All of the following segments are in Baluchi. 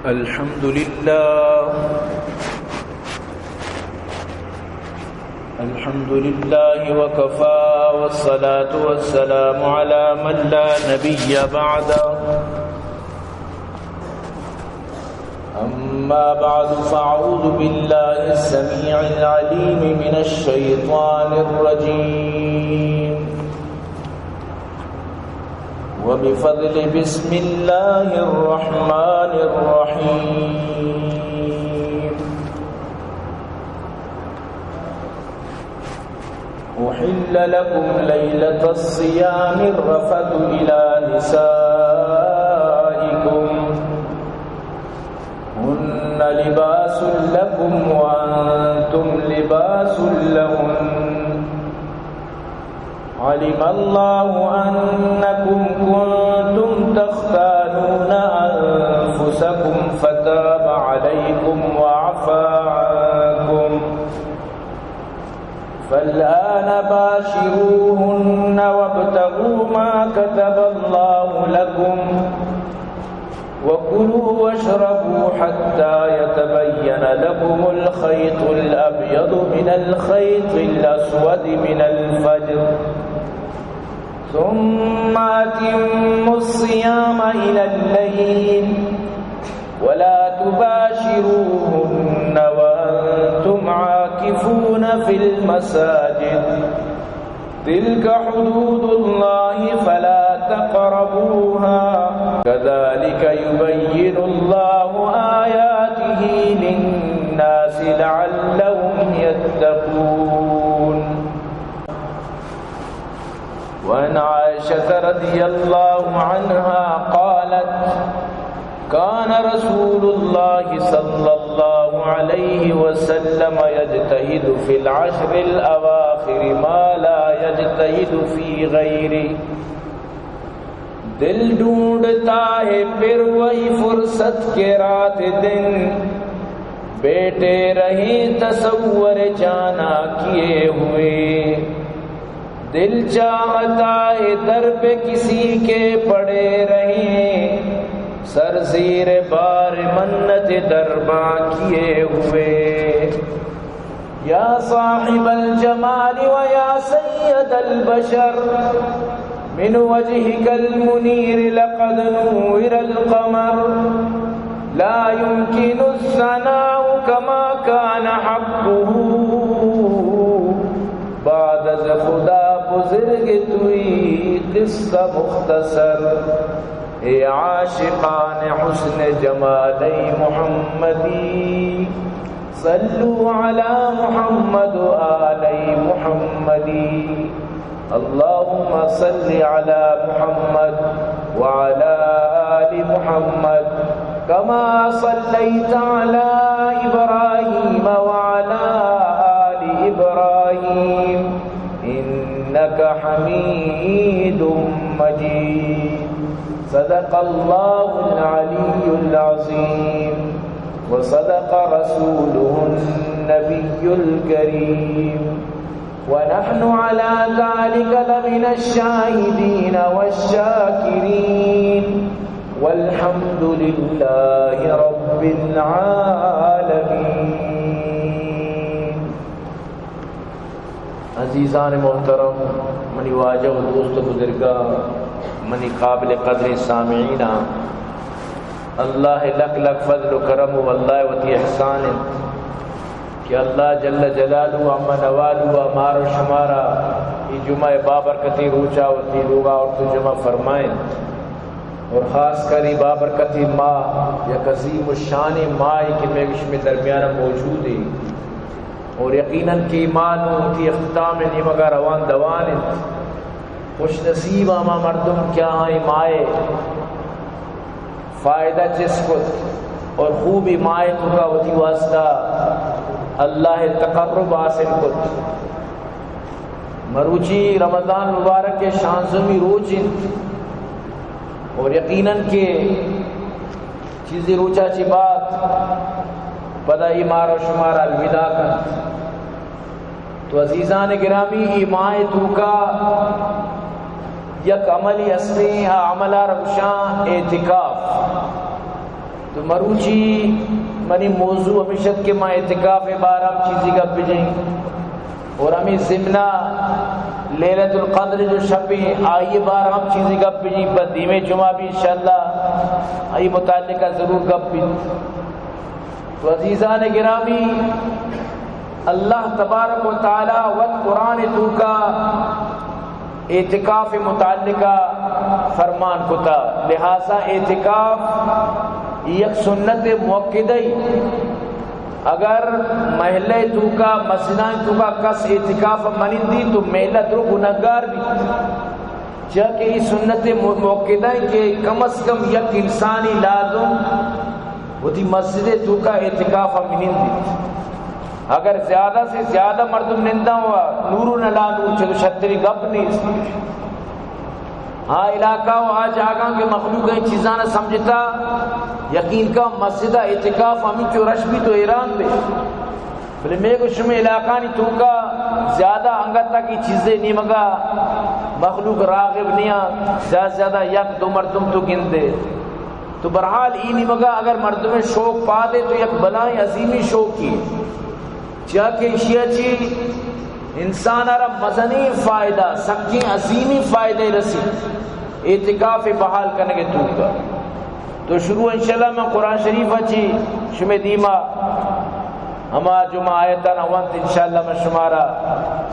الحمد لله. الحمد لله وكفى، والصلاة والسلام على من لا نبي بعده. أما بعد، فأعوذ بالله السميع العليم من الشيطان الرجيم. وبفضل بسم الله الرحمن الرحيم. أحل لكم ليلة الصيام الرفث إلى نسائكم، هن لباس لكم وأنتم لباس لهن. علم الله أنكم كنتم تختانون أنفسكم فتاب عليكم وعفا عنكم، فالآن باشروهن وابتغوا ما كتب الله لكم، وكلوا واشربوا حتى يتبين لكم الخيط الأبيض من الخيط الأسود من الفجر، ثم أتموا الصيام إلى الليل، ولا تباشروهن وأنتم عاكفون في المساجد، تلك حدود الله فلا تقربوها، كذلك يبين الله آياته للناس لعلهم يتقون. وعن عائشة رضي الله عنها قالت: كان رسول الله صلى الله عليه وسلم يجتهد في العشر الأواخر ما لا يجتهد في غيره. دل ڈھونڈتا ہے پھر وہی فرصت کہ رات دن بیٹھے رہیں تصور جانا کیے ہوئے۔ دل چاہتا ہے در پہ کسی کے پڑے رہیں، سر زیر بار منت درباں کیے ہوئے۔ يا صاحب الجمال ويا سيد البشر، من وجهك المنير لقد نور القمر، لا يمكن الثناء كما كان حقه، بعد از خدا بزرگ توئی قصہ مختصر۔ اے عاشقان حسن جمالِ محمدی، صلوا على محمد وآلِ محمد۔ اللهم صل على محمد وعلى آل محمد كما صليت على إبراهيم وعلى آل إبراهيم إنك حميد مجيد. صدق الله العلي العظيم وصدق رسوله النبي الكريم ونحن على ذلك لمن الشاهدين والشاكرين والحمد لله رب العالمين. عزیزان محترم، منی واجہ و دوست و بزرگاں، منی قابل قدریں سامعیناں، اللہ لک لک فضل و کرم و اللہ وتی احسان انت کہ اللہ جل جلالہ و عم نوالہ مار و شمارا اے جمعہ بابرکتیں روچا وتی لوگا آورت و جمع فرمائیں۔ اور خاص کر اے بابرکتیں ماہ یک عظیم الشانیں ماہے کہ مئے و شمئے درمیان موجود ہے۔ اور یقیناً کہ اے ماہ نوں وتی اختتام نیمگا روان دوان انت۔ خوش نصیب ہما مردم کہ آہاں اے ماہ فائدہ چست کت اور خوب اے ماہ توکا وتی واسطہ اللہ تقرب حاصل کت۔ مروچی رمضان مبارک شانزہمی روچ انت اور یقیناً کہ چیزے روچا چہ بعد پدا اے مارا و شمارا الوداع کنت۔ تو عزیزان گرامی، اے ماہ توکا یک عملی ہستیں، آ عملا را گوشاں اعتکاف۔ تو مروچی منی موضوع ہمیش ات کہ ما اعتکاف بارہ ہم چیزی گپ بجیں اور ہمیں ضمنا لیلۃ القدر جو شپیں آئی بارہ ہم چیزی گپ بجیں، پہ دیمے جمعہ بھی انشاءاللہ آئی متعلقہ ضرور گپ بیت۔ تو عزیزان گرامی، اللہ تبارک و تعالی وت قرآن توکا اعتکاف متعلقہ فرمان کتا، لہذا اعتکاف یک سنت مؤکدہ ای۔ اگر محلہ توکا، مسجدان توکا کس اعتکاف منندی تو محلہ درو گناہگار بی، چیا کہ ای سنت مؤکدہ ای کہ کم از کم یک انسانی لازم وتی مسجد توکا اعتکاف منندی۔ اگر زیادہ سے زیادہ مردم ننداں و نور و نلا نور، چہ تو شتری گپ نیست۔ آ علاقہ و آ جاگاں کہ مخلوق این چیزاں سمجھتا، یقین کا مسجد اعتکاف ہمیں چو رش بھی تو ایران بے۔ بلے میں گو شمے علاقانی توکا زیادہ انگت تک ای چیزیں نیمگا مخلوق راغب نیاں، زیادہ زیادہ یک دو مردم تو گندے۔ تو برحال ای نیمگا اگر مردم شوق پادے تو یک بلائیں عظیمی شوقی، چیا کہ اشیا چی انسان را مزنی فائدہ، سکیں عظیمی فائدہ رسی اعتکاف بحال کنگے توکا۔ تو شروع انشاءاللہ من قرآن شریف چی شمے دیما ہما جمعہ آیتان وانت، انشاءاللہ من شمارا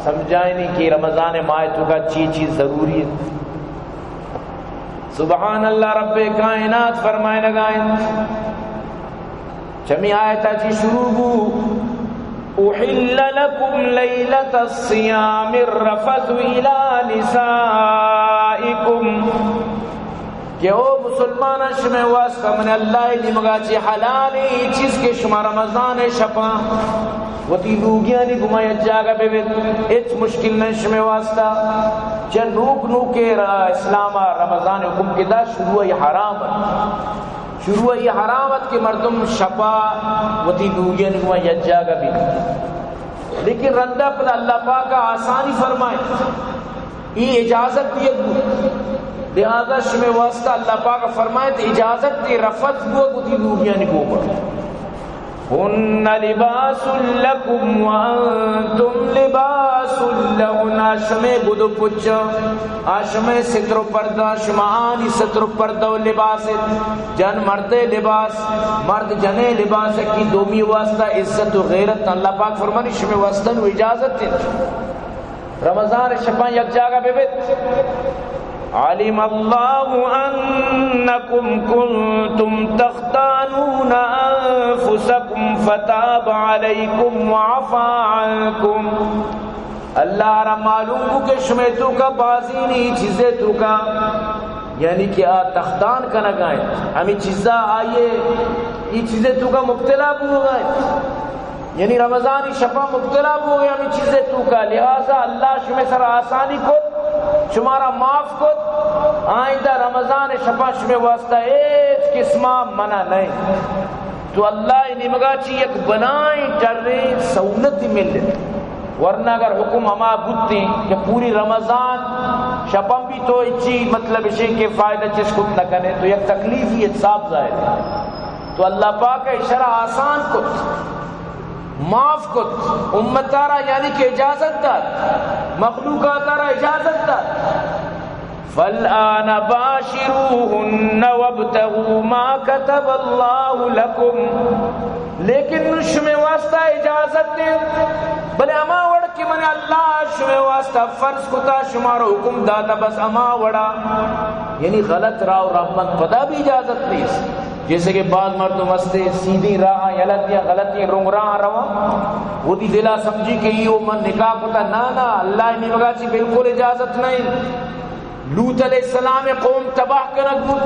سمجھائنی کہ رمضان ماہ توکا چی چیز ضروری ہے۔ سبحان اللہ، رب کائنات فرمائنگا انت، چمی آیتا چی شروع بو، احل لکم لیلۃ الصیام الرفث الی نسائکم، کہ او مسلماناں، شمے واسطہ من اللہ نیمگا چی حلال ای چیز کہ شما رمضان شپاں وتی لوگیانی گما یک جاگہ ببیت، ہچ مشکل نہ شمے واسطہ۔ چہ نوک نوکے را اسلام رمضان حکم کہ دا، شروع ای حرام ات۔ شروع ای حرام ات کہ مردم شپا وتی لوگیانی گما یک جاگہ بیت، لیکن رندا پدا اللہ پاک آسانی فرمائے، ای اجازت دیگ بوت۔ لہذا شمے واسطہ اللہ پاک فرمائے تو اجازت دی رفث بو وتی لوگیانی گوما۔ ہن لباس لکم وانتم لباس لہن، آ شمے گد و پچ، آ شمے ستر و پردہ، شما آنی ستر و پردہ و لباس ات۔ جن مردے لباس، مرد جنے لباس، کی دومی واسطہ عزت و غیرت۔ اللہ پاک فرمانی شمے واسطہ نو اجازت ہے رمضان شپاں یک جاگہ ببیت۔ علم اللہ انکم کنتم تختانون انفسکم فتاب علیکم وعفا عنکم۔ اللہ را معلوم بو کہ شمے توکا بازینی چیزے توکا، یعنی کہ آ تختان کنگا انت، ہمیں چیزا آئیے، ای چیزے توکا مبتلا بوگا انت۔ یعنی رمضانی شپاں مبتلا بوگے ہمیں چیزے توکا، لہذا اللہ شمے سر آسانی کت، شمارا معاف کت، آئندہ رمضان شپاں شمے واسطہ ہیچ قسمہ منع نہیں۔ تو اللہ نیمگا چی یک بنائیں ٹریں سہولت ملت، ورنہ اگر حکم ہما بوتیں کہ پوری رمضان شپاں بھی تو اچی مطلب اشیں کہ فائدہ چش کت نہ کنے تو یک تکلیفی ات، صاف ظاہر ہے۔ تو اللہ پاک اشرا آسان کت، معاف کت، امتارا یعنی کہ اجازت دات، مخلوقاتارا اجازت دات۔ فالآن باشروہن وابتغوا ما کتب اللہ لکم۔ لیکن نو شمے واسطہ اجازت دے، بلے ہما وڑ کہ من اللہ شمے واسطہ فرض کتا، شمارا حکم داتا، بس ہما وڑا، یعنی غلط راہ و رہبند پدا بھی اجازت نیست۔ جیسے کہ بعض مردم ہستے سیدھی راہ یلہ دیا، غلطی رنگ راہ رواں، وتی دلا سمجھی کہ یہ من نکاح کتا، نہ نہ، اللہ نیمگا چی بالکل اجازت نہیں۔ لوط علیہ السلام قوم تباہ کنگ بوت،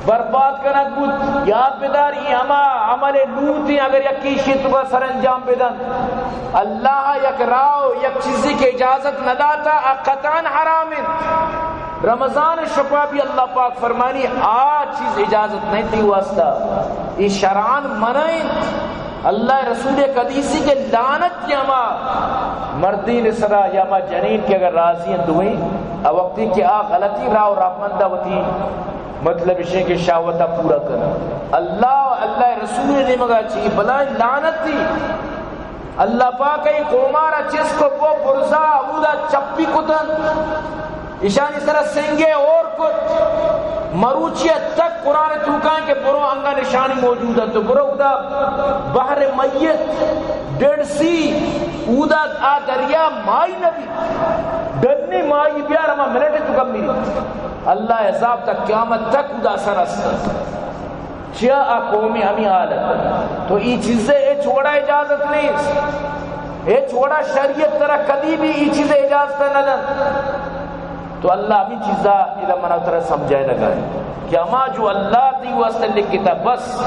برباد کنگ بوت۔ یاد بدار، ای ہما عمل لوط ہیں، اگر یکی شی توکا سرانجام بدن، اللہ یک راہ و یک چیزی کہ اجازت نداتا، آ قطعاً حرام انت۔ رمضان شپا بھی اللہ پاک فرمانی، آ چیز اجازت نہیں تی واسطہ، ای شرعاً منع انت۔ اللہ رسول قدیسی کے لعنت کہ ہما مردین سرا یا ہما جنین کہ اگر راضی ہیں دوئیں، آ وقتی کہ آ غلطی راہ و رہبندا وتی مطلب اش کہ شہوت ءَ پورا کن۔ اللہ، اللہ رسول ءِ نیمگا چی بلائیں لعنتی۔ اللہ پاک ءَ اے قومارا چست کو، بو برزا اودا چپی کتن، اشانی سرا سنگے اور کت۔ مروچی تک قرآن توکا ایں کہ برو انگا نشانی موجود ایں، تو برو اودا بحر میت، ڈیڈ سی، اودا آ دریا مائی نبی، ڈنی مائی بیار ہما منٹ توکا میری۔ اللہ عذاب تا قیامت تک اودا اثر است۔ چیا آ قومی ہمی حالت؟ تو ای چیزے ہچ وڑا اجازت نیست، ہچ وڑا شریعت ترا کدی بھی ای چیزے اجازت نہ دن۔ تو اللہ ہمی چیزا ادا منا ترا سمجھائے لگا کہ ہما جو اللہ دی واسطے لکھتا بس۔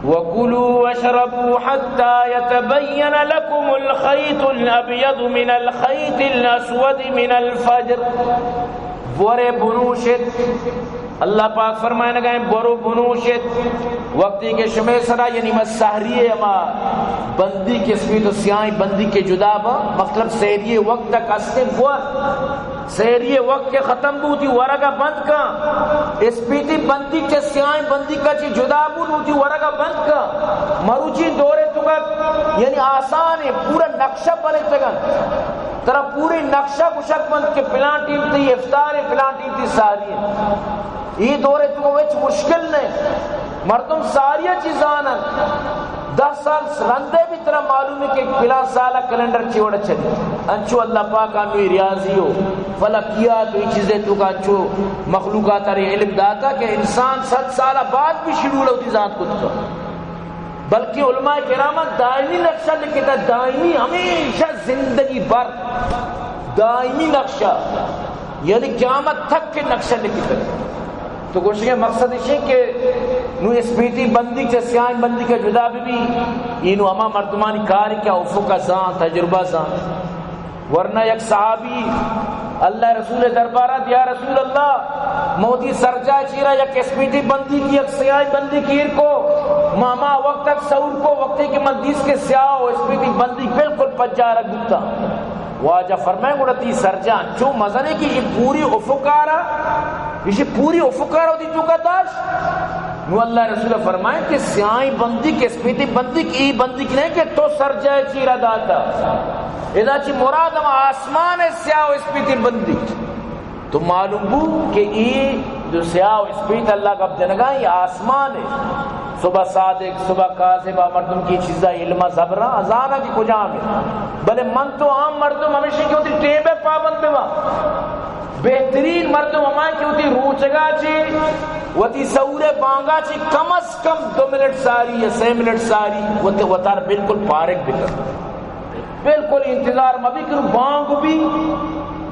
وَكُلُوا وَاشْرَبُوا حَتَّى يَتَبَيَّنَ لَكُمُ الْخَيْطُ الْأَبْيَضُ مِنَ الْخَيْطِ الْأَسْوَدِ مِنَ الْفَجْرِ۔ بورے بنوشت۔ اللہ پاک فرمائنگا ایں، برو بنوشت۔ وقتی کہ شمے سرا، یعنی ما سحری ہما بندی کہ اسپیت و سیاہیں بندی کہ جدا با، مطلب سحری وقت تک ہستیں بور۔ سحری وقت کہ ختم بو، وتی ورگا بند کن۔ اسپیتی بندیک چہ سیاہیں بندیکا چی جدا بو، وتی ورگا بند کن۔ مروچی دورے توکا یعنی آسان ایں، پورا نقشہ بنتگ انت۔ ترا پوری نقشہ گوشگ بنت کہ پلان ٹیم تئی افطار ایں، پلان ٹیم تئی سحری ایں۔ اے دورے توکا ہچ مشکل نہ ایں۔ مردم ساریا چی زانن۔ دہ سال رندے بھی ترا معلوم ایں کہ پلان سالا کیلنڈر چی وڑا چلی۔ انچو اللہ پاک انوی ریاضی و فلکیات و ای چیزے توکا انچو مخلوقات ارے علم داتا کہ انسان صد سالا بعد بھی شیڈول وتی زانت کت کا۔ بلکہ علماء کرام دائمی نقشہ لکھتا، دائمی، ہمیشہ زندگی بھر دائمی نقشہ، یعنی قیامت تک کے نقشہ لکھتا۔ تو گوشگے مقصد اش ایں کہ نو اسپیتی بندی چہ سیاہیں بندی کا جدا بہ بی، اینو ہما مردمانی کار ایں کہ افق زان، تجربہ زان۔ ورنہ یک صحابی اللہ رسول دربارا، یا رسول اللہ، من وتی سرجاہ چیرا یک اسپیتی بندی کی، یک سیاہیں بندی کی ایر کو، ما ہما وقت تک سور کو، وقتی کہ من دیست کہ سیاہ و اسپیتی بندی بالکل پجارگ بوتا۔ واجہ فرمائے، گڑا تئی سرجاہ چو مزنے کہ یہ پوری افقارا، یہ پوری افقارا وتی توکا داشت۔ نو اللہ رسول فرمائے کہ سیاہیں بندیک، اسپیتی بندیک، ای بندیک نہ ایں کہ تو سرجاہ چیرا داتا۔ ادا چی مراد ہم آسمان ایں، سیاہ و اسپیتی بندیک۔ تو معلوم بو کہ ای جو سیاہ و اسپیت اللہ گپ جنگا، ای آسمان ایں۔ صبح صادق، صبح کاذب، آ مردم کی چیزا علم زبرا، ازانا کی کجام ایں۔ بلے من تو عام مردم ہمیشہ کہ وتی ٹیم پابند ببا۔ بہترین مردم ہما کہ وتی روچگا چی، وتی سورے بانگا چی کم از کم دو منٹ ساری یا سے منٹ ساری وت-، وتار بالکل فارغ بکن۔ بالکل انتظار مبی کہ نو بانگ بی،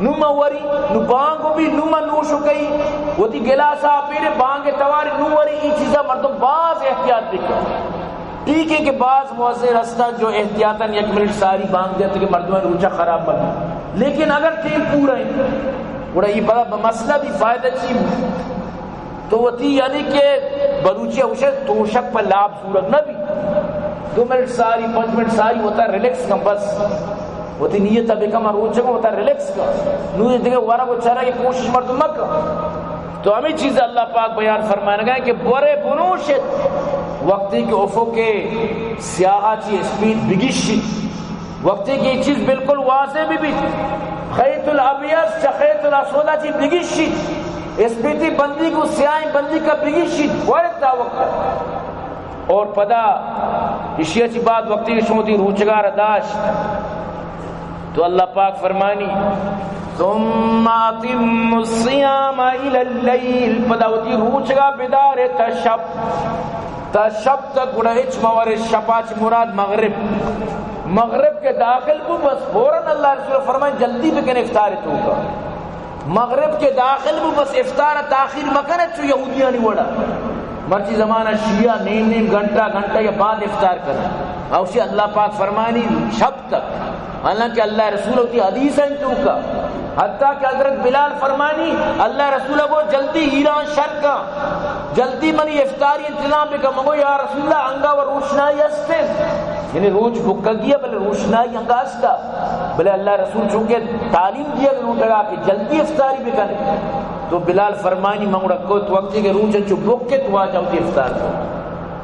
نو ما وری، نو بانگ بی، نو ما نوش کئی، وتی گلاس آ پیرے بانگ تواری نو وری، ای چیزا مردم باز احتیاط بکن۔ ٹھیک ایں کہ باز مؤثر ہستن جو احتیاطاً یک منٹ ساری بانگ دیت کہ مردم روچا خراب مبی، لیکن اگر ٹیم پورا ایں، گڑا ای بڑا مسئلہ بھی فائدہ چی؟ تو وتی یعنی کہ بلوچی ءَ گوشے توشک پہ لاپ زورگ نہ بی۔ دو منٹ ساری، پنچ منٹ ساری وتا ریلیکس کن بس۔ وتی نیت ءَ بکن، من روچگ آں، وتا ریلیکس کن۔ نوں دگہ ورگ و چرگ ءِ کوشش مردم مکن۔ تو ہمے چیز اللہ پاک بیان فرمائنگا کہ برے بنوشت، وقتی کہ افق سیاہ چی اسپیت بگیشیت۔ وقتی کہ اے چیز بالکل واضح بہ بیت، خیط الابیض چہ خیط الاسود ءَ چہ بگیشیت، اسپیتی بندیک و سیاہیں بندیک ءَ بگیشیت، وارت آ وقت ءَ۔ اور پدا ایشی ءَ چہ بعد وقتی کہ شما وتی روچگار ءَ داشت، تو اللہ پاک فرمانی، ثم اتموا الصیام الی اللیل، پدا وتی روچگا بدارے تا شپ، تا شپ تک۔ گڑا ہچ مہ ورے، شپا چہ مراد مغرب۔ مغرب کہ داخل بو، بس فوراً اللہ رسول فرمائے، جلدی بکن افطار توکا۔ مغرب کہ داخل بو، بس افطار تاخیر مکن، چو یہودیانی وڑا۔ مرچی زمانہ شیعہ نیم نیم گھنٹہ، گھنٹہ یا بعد افطار کن۔ اوشی اللہ پاک فرمانی شپ تک۔ حالانکہ اللہ رسول وتی حدیث ہیں توکا۔ حتیٰ کہ حضرت بلال فرمانی، اللہ رسول گو جلدی ایران شر کا، جلدی منی افطاری انتظام بکن۔ من گو یا رسول اللہ، انگا و روشنائی ہستیں، یعنی روچ بکگی ہے، بلے روشنائی انگا ہستا۔ بلے اللہ رسول چونکہ تعلیم دیا لوٹگا کہ جلدی افطاری بکن۔ تو بلال فرمانی من گڑا کت، وقتی کہ روچ چو بکت واجہ وتی افطار کت۔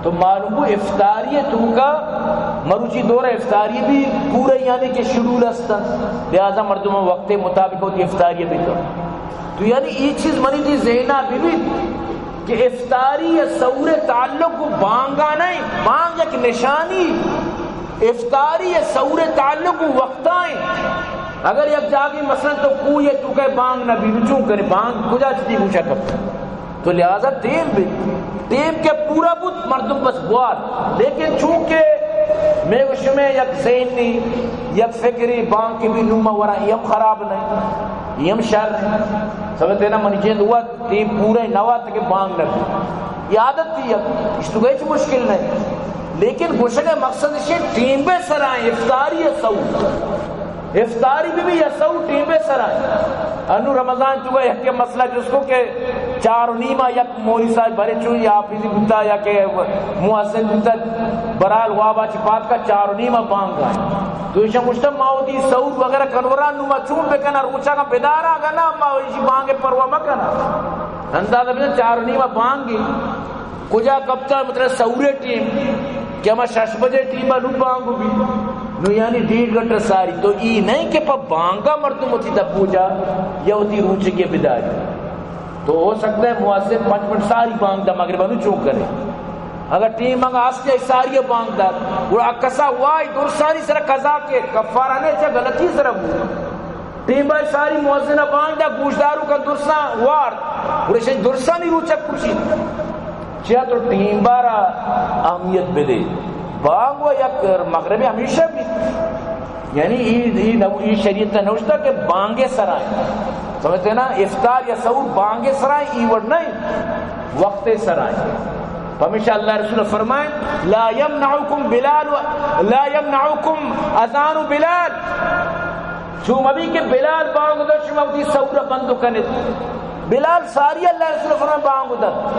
تو معلوم بو افطاری توکا، مروچی دور افطاری بھی پورا یعنی کہ شیڈول است، لہذا مردم وقت مطابق وتی افطاری بھی کن۔ تو یعنی یہ چیز منی دی ذہنا بھی بھی کہ افطاری یا سحور تعلق کو بانگا نہیں، بانگ یک نشانی، افطاری یا سحور تعلق کو وقتائیں۔ اگر یک جاگے مثلاً تو کوہ ءِ توکا بانگ نہ بی، نو چون کرے؟ بانگ کجا چہ تئی گوشا کپت؟ تو لہذا ٹیم بی، ٹیم کہ پورا بوت مردم بس بوار۔ لیکن چونکہ مئے و شمئے یک ذہنی، یک فکری، بانگ کہ بی نو ما ورا، اے ہم خراب نہیں، اے ہم شر نہیں۔ سمجھتے نا؟ منی جند وت ٹیم پورا نہ وات کہ بانگ نہ بی۔ اے عادت تئی یک، اشتو ہچ مشکل نہیں۔ لیکن گوشگ ءِ مقصد اش ٹیم بے سرا افطاری یا سحور۔ افطاری بی بی یا سحور ٹیم بے سرا۔ انو رمضان توکا یکے مسئلہ جست کو کہ چار و نیما یک مولی صاحب بھرے چو یا حافظی بوتا یا کہ مؤذن بوتا، برال وابا چی پاد کا چار و نیما بانگ آئی۔ تو ایشاں گوشتا ما وتی سحور وغیرہ کنورا، نو ما چون بکنا؟ روچا کا بدارا گنا، ما ایشی بانگ پروا مکنا۔ اندازہ بزن چار و نیما بانگی۔ کجا کپتا؟ مطلب سحور ٹیم، کہ ہما شش بجے ٹیم نو بانگ بی، نو یعنی ڈیڑھ گھنٹہ ساری۔ تو ای نہیں کہ پہ بانگا مردم وتی دبو جا یا وتی روچگی بداری۔ تو ہو سکتا ہے مؤذن پنچ منٹ ساری بانگ دا، مغرب نو چون کرے؟ اگر ٹیم انگا ہست یا ساری بانگ دا، گڑا کسا وائی درسانی سر قضا کے، کفارہ نے، چا غلطی سر بو۔ ٹیم بائے ساری مؤذن بانگ دا، گوشدارو کا درساں وارت، گڑا شے درسانی روچک پرشی۔ چیا تو ٹیم بارا اہمیت بدے۔ بانگ و یک مغرب ہمیشہ بی۔ یعنی ای، ای نو، ای شریعت نوشتا کہ بانگ سرائیں۔ سمجھتے نا؟ افطار یا سحور بانگ سرائیں، ای وڑ نہیں، وقت سرائیں۔ پمیشا اللہ رسول فرمائیں، لا يمنعكم بلال و، لا يمنعكم اذان بلال۔ چو مبی کہ بلال بانگ دو، شما وتی سحور بند کنت۔ بلال ساری اللہ رسول فرمان بانگ دو۔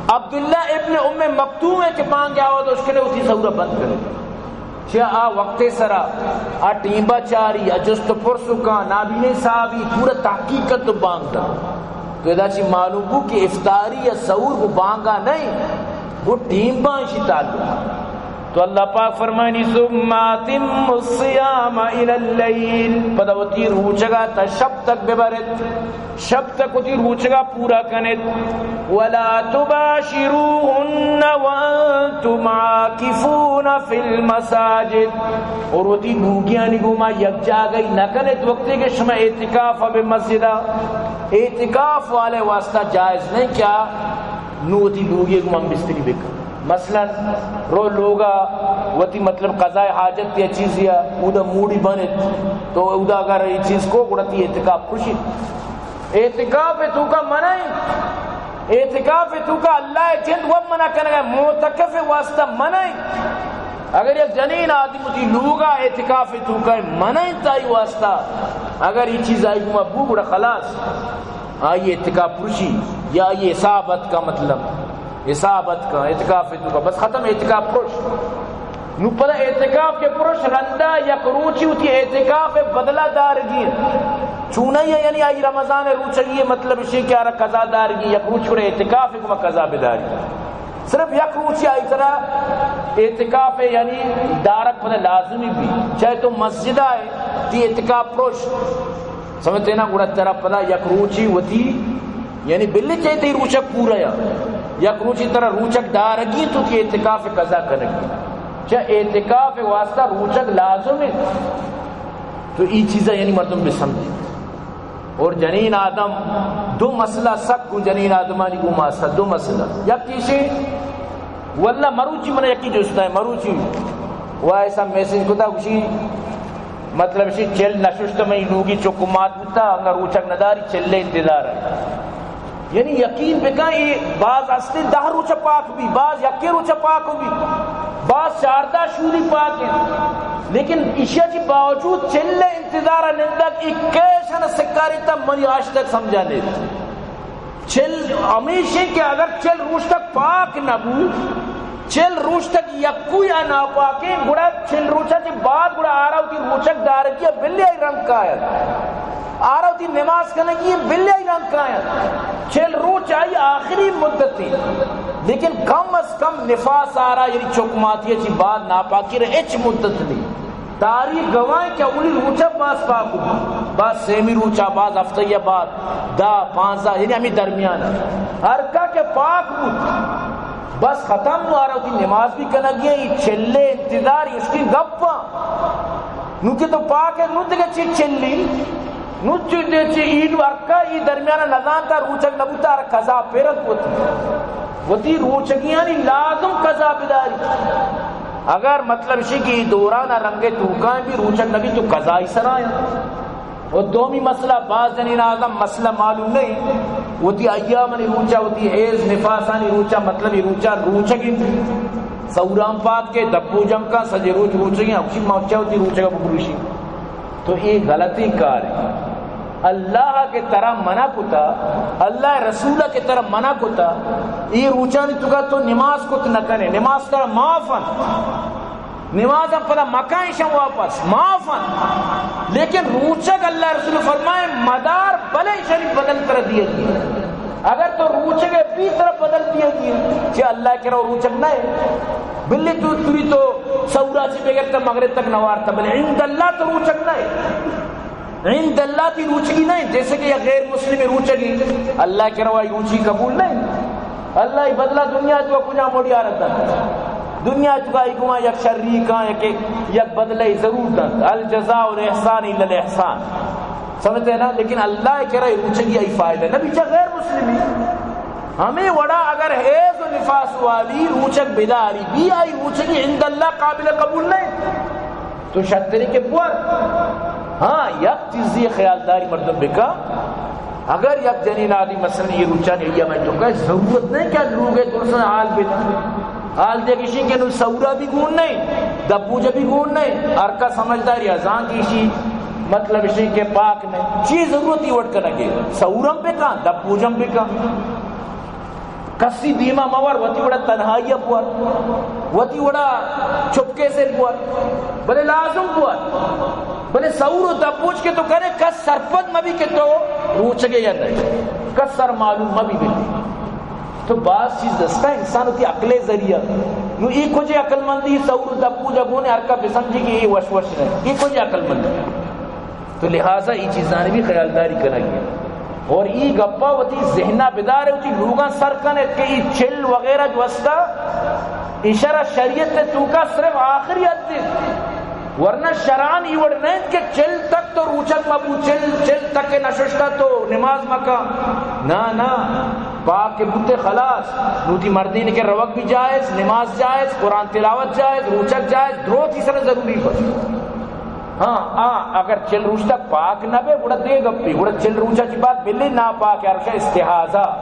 عبداللہ ابن ام مکتوم ہے کہ بانگ آواز دوش کنے، وتی سحور بند کنے۔ چیا آ وقت سرا، آ ٹیمبا چاری، آ جست و پرس کا، نابینے صاحبی پورا تحقیق کن تو بانگ دا۔ تو ادا چی معلوم بو کہ افطاری یا سحور کو بانگا نہیں، وہ ٹیمبا شی تعلق۔ تو اللہ پاک فرمانی، ثم اتم الصیام الی اللیل، پدا وتی روچگا تا شپ تک ببرت، شپ تک وتی روچگا پورا کنت۔ ولا تباشروهن وانتم عاکفون فی المساجد، اور وتی لوگیانی گوما یک جاگہی نہ کنت وقتی کہ شما اعتکاف بے مسجدا۔ اعتکاف والے واسطہ جائز نہیں کیا نو وتی لوگی گوما بستری بکن۔ مثلاً رو لوگا وتی مطلب قضاء حاجت یا چیزی یا اودا موڈی بنت، تو اودا اگر یہ چیز کو گڑا تی اعتکاف پرشی۔ اعتکاف توکا منع ہے، اعتکاف توکا اللہ جند و منع کنگا، معتکف واسطہ منع ہے۔ اگر یک جنین آدمی وتی لوگا اعتکاف توکا منع ہے تائی واسطہ، اگر یہ چیز آئی گما بو گڑا خلاص، آئی اعتکاف پرشی یا آئی حساب اتکا، مطلب حساب اتکا اعتکاف توکا، بس ختم، اعتکاف پرش۔ نو پدا اعتکاف کے پرش رندا یک روچی وتی اعتکاف بدلہ دارگی۔ چونئی ہے یعنی آئی رمضان روچگی، مطلب اشی کہ آرا قضا دارگی، یک روچ گڑا اعتکاف گما قضا بداری۔ صرف یک روچی آئی ترا اعتکاف یعنی دارگ پدا لازمی بی، چاہے تو مسجد آئے تی اعتکاف پرش۔ سمجھتے نا؟ گڑا ترا پدا یک روچی وتی، یعنی بلے چاہے تی روچک پورا یا، یک روچی ترا روچک دارگی تو تی اعتکاف قضا کنگی۔ چا اعتکاف واسطہ روچک لازم ہے۔ تو ای چیزا یعنی مردم بسمجھے۔ اور جنین آدم دو مسئلہ سک گوں جنین آدمانی گوں ماسا دو مسئلہ۔ یک ایشی واللہ مروچی من یکی جستا ہے، مروچی وہ ایسا میسج کتا گوشی، مطلب اشی چل نششت میں لوگی چکو مات بوتا، انگا روچک نداری، چلے انتظار ہے۔ یعنی یقین بکن، اے باز ہستے دہ روچ پاک بی، باز یکے روچ پاک بی، باز چاردہ شودی پاک ہیں، لیکن ایشیا چی باوجود چلے انتظار نندگ، اکیشن سکاری تا منی آج تک سمجھا نہیں۔ چل ہمیش ہیں کہ اگر چل روچ تک پاک نہ بو، چل روچ تک یکو یا ناپاکیں، گڑا چل روچا چہ بعد گڑا آرا وتی روچک دارگی بلے آئی رنگ کایت، آرا وتی نماز کنگی بلے آئی کایاں۔ چل روچ آئی آخری مدت ہے، لیکن کم از کم نفاس آرا، یعنی چکماتی چی بعد ناپاکی رہ ہچ مدت نہیں۔ تاریخ گواہ کہ اولی روچا باز پاک ہو، باز سیمی روچا، باز ہفتہ یا بعد دہ، پانزدہ، یعنی ہمیں درمیان ہر کا کہ پاک ہو، بس ختم، نو آرا وتی نماز بھی کنگی ہے، یہ چلے انتظار، اس کی گپا۔ نو کہ تو پاک ہے، نو دگہ چی چلی؟ نو چی دے چی عید ورکا، ای درمیان نزان تا روچگ نبوتا، ہر قضا پیرت وتی۔ وتی روچگیانی لازم قضا بداری۔ اگر مطلب شی کہ ای دوران رنگ توکان بھی روچگ نبی تو قضائی سرائیں۔ و دومی مسئلہ، باز جنین آدم مسئلہ معلوم نہیں، وتی ایامانی روچا، وتی حیض نفاسانی روچا، مطلب ای روچا روچگی، سوران پاد کے دپو جم کا، سجے روچ روچگی، اکشی مچا وتی روچگا بگروشی۔ تو اے غلطیں کار ہے۔ اللہ کہ ترا منع کتا، اللہ رسول کہ ترا منع کتا، اے روچانی توکا تو نماز کت نہ کنے، نماز ترا معاف انت۔ نماز پدا مکائیں شم واپس، معاف انت۔ لیکن روچگ اللہ رسول فرمائے مدار، بلے شریف بدل ترا دیے گی۔ اگر تو روچگ بھی ترا بدل دیے گی، چہ اللہ کرا روچگ نہ ہے۔ بلے تو توری تو سورا چی بغیر تا مغرب تک نوارتا، بلے عند اللہ تو روچگ نہ ہے۔ عند اللہ تی روچگی نہیں، جیسے کہ یک غیر مسلم روچگی، اللہ کرا آئی روچی قبول نہیں۔ اللہ ای بدلہ دنیا تو کجا موڑی آرت دنت۔ دنیا تو کا ای گما یک شری کان، یک، یک بدلہ ای ضرور دنت۔ الجزاء الاحسان الا الاحسان۔ سمجھتے ہیں نا؟ لیکن اللہ کرا ای روچگی ای فائدہ نبی چا غیر مسلمی۔ ہمیں وڑا اگر حیض و نفاس والی روچگ بداری بھی، آئی روچگی عند اللہ قابل قبول نہیں۔ تو شتری کے بور۔ ہاں، یک چیزی خیالداری مردم بکا۔ اگر یک جنین آدمی مثلاً یہ روچانی ایام میں تو کہ ضرورت نہیں کہ لوگ درسن حال بدا۔ حال دے کشی کہ نو سورا بھی گون نہیں، دبوجہ بھی گون نہیں، ہر کا سمجھداری ازان کشی، مطلب اشی کہ پاک نہیں۔ چی ضرورت ہی وٹ کنگے؟ سورم بکا، دبوجم بکا۔ کسی دیما مور، وتی وڑا تنہائی بور، وتی وڑا چپکے سے بور، بلے لازم بور۔ بلے سور و دبوج کے تو کرے، کس سرپد مبی کہ تو روچگے یا نہیں، کس سر معلوم مبی بلی۔ تو باز چیز دستا انسان وتی عقل ذریعہ۔ نو ای کجے عقل مندی سور و دبوج گونے ہر کا بسمجھی کہ ای وش وش نہیں، ای کجے عقل مندی۔ تو لہذا ای چیزانی بھی خیالداری کنگی۔ اور ای گپا وتی ذہنا بدارے، وتی لوگاں سر کنے کہ ای چل وغیرہ جو استا، اشارہ شریعت توکا صرف آخری حد ہے۔ ورنہ شرعاً ای وڑ نہیں کہ چل تک تو روچگ مبو، چل، چل تک نششتا تو نماز مکا۔ نا، نا، پاک کے بوتے خلاص۔ نوتی مردین کے روگ بھی جائز، نماز جائز، قرآن تلاوت جائز، روچگ جائز، دروتی سر ضروری بس۔ ہاں، آ، اگر چل روچ تک پاک نہ بے، گڑا دے گپی، گڑا چل روچا چی بات بلی ناپاک ہے، روچا استحاضہ۔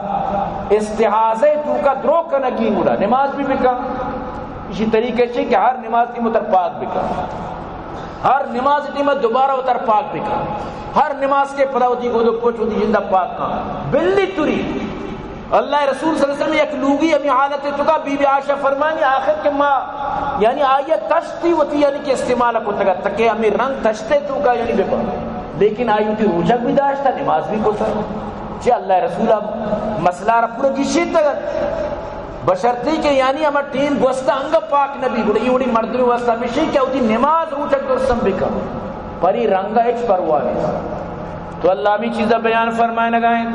استحاضہ توکا درو کنگی گڑا، نماز بھی بکا۔ اسی طریقے سے کہ ہر نماز کی متر پاک بکا۔ ہر نماز کی مت دوبارہ اتر پاک بکا۔ ہر نماز کے پدا وتی گودو پوچ وتی جندہ پاک کا۔ بلی توری۔ اللہ رسول صلی اللہ علیہ وسلم یک لوگی ہمیں حالت توکا بی بی عائشہ فرمانی آخر کہ ما، یعنی آیا تشتی وتی یعنی کہ استعمال کو تگا تکے ہمیں رنگ تشتے توکا یعنی بے پا۔ لیکن آئی وتی روچگ بھی داشتا، نماز بھی کو سر۔ چہ اللہ رسول مسئلہ را پورا گشی تگا۔ بشرطی کہ یعنی ہما ٹیم گوستا انگا پاک نبی، گڑا یہ وڑی مردمی واسطہ ہمیشی کہ وتی نماز روچگ درستم بکا۔ پری رنگا ہچ پرواہ نہیں۔ تو اللہ ہمیں چیزا بیان فرمائنگا ہیں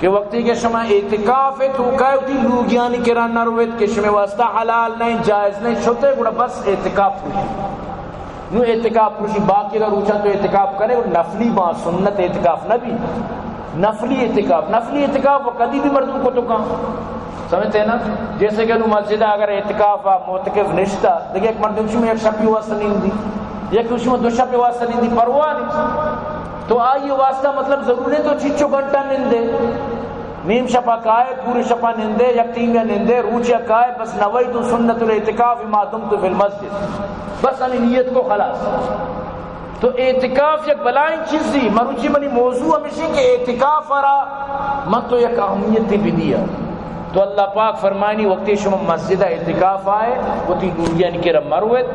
کہ وقتی کہ شما اعتکاف توکا وتی لوگیانی کرا نرویت کہ شما واسطہ حلال نہیں، جائز نہیں، شتے گڑا بس اعتکاف پروشی۔ نو اعتکاف پروشی، باقی اگر روچا تو اعتکاف کرے، وہ نفلی با سنت اعتکاف نہ بھی۔ نفلی اعتکاف، نفلی اعتکاف وہ کدی بھی مردم کو تو کہاں۔ سمجھتے ہیں نا؟ جیسے کہ نو مسجد اگر اعتکاف آ معتکف نشتا، دیکھے ایک مردم شما یک شپی واسطہ نہیں دی، یک شما دو شپی واسطہ نہیں دی، پرواہ نہیں۔ تو آئیے واسطہ مطلب ضرور نہیں تو چچو گھنٹہ نندے، نیم شپا کائے، پورے شپا نندے، یک ٹیم یا نندے، روچ یا کائے، بس نویت سنت الاعتکاف ما دمت فی المسجد، بس ہمیں نیت کو خلاص۔ تو اعتکاف یک بلائیں چیزی، مروچی منی موضوع ہمیشی کہ اعتکاف را من تو یک اہمیتی بدیا۔ تو اللہ پاک فرمانی، وقتی شما مسجد اعتکاف آئے، وتی نوریانی کرا مروت،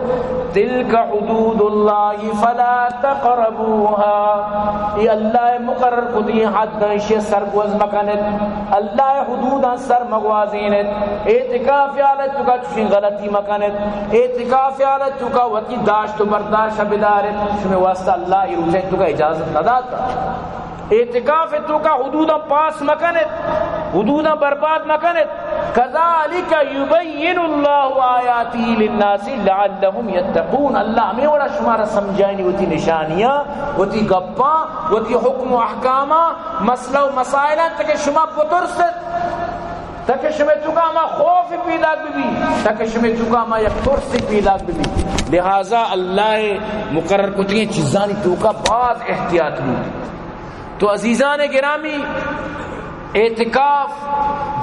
تلک حدود اللہ فلا تقربوها، اے اللہ مقرر کتگیں حد، ایشی سرگوز مکنت، اللہ حدوداں سر مگوازینت، اعتکاف حالت توکا چشیں غلطی مکنت، اعتکاف حالت توکا وتی داشت و برداشت بدارت، شما واسطہ اللہ ای روچے توکا اجازت نداتا۔ اعتکاف توکا حدوداں پاس مکنت، حدوداں برباد مکنت۔ کذالک یبین اللہ آیاتی للناس لعلهم یتقون۔ اللہ ہمیں وڑا شمارا سمجھائنی وتی نشانیاں، وتی گپاں، وتی حکم و احکاماں، مسئلہ و مسائلاں، تاکہ شما بترست، تاکہ شما توکا ہما خوف پیداک ببی، تاکہ شما توکا ہما یک ترس پیداک ببی۔ لہذا اللہ مقرر کتگیں چیزانی توکا باز احتیاط بوت۔ تو عزیزان گرامی، اعتکاف